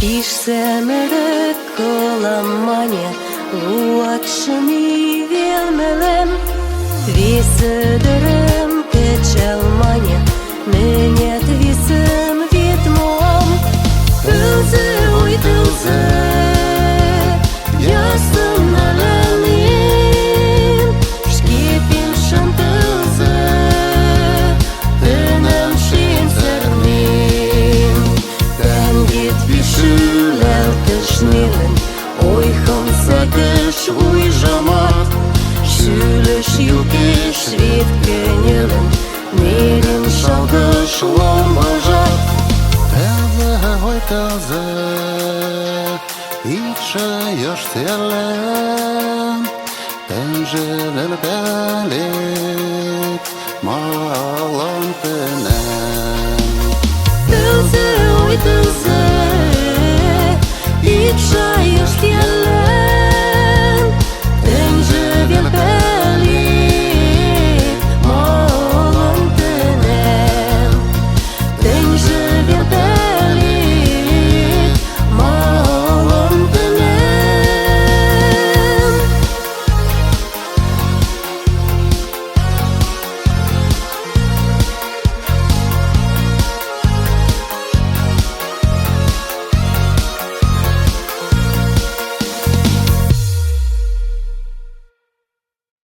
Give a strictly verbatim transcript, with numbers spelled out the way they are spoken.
Пиш сӧмырык кылам маньы, луатшым и вел мӧлӧм. Вес ӱдырым кечал маньы, мӧнят весым вет моам. Тылзы, ой, тылзы, ясым нӧлӧмем, шкепем шӧм тылзы, тӧнӧм шим сӧртним. Тангет пиш шӱлалтыш нелын, ойхым сакыш вуйжымат, шӱлыш юкеш вет кӧньӧлын, нерен шалгыш ломбажат. Тылзы, ой, тылзы, ик шайышт сьӧлӧм, тӧнжӧ вел пелек, малын тӧнӧм. Тылзы, ой, тылзы, ик шайышт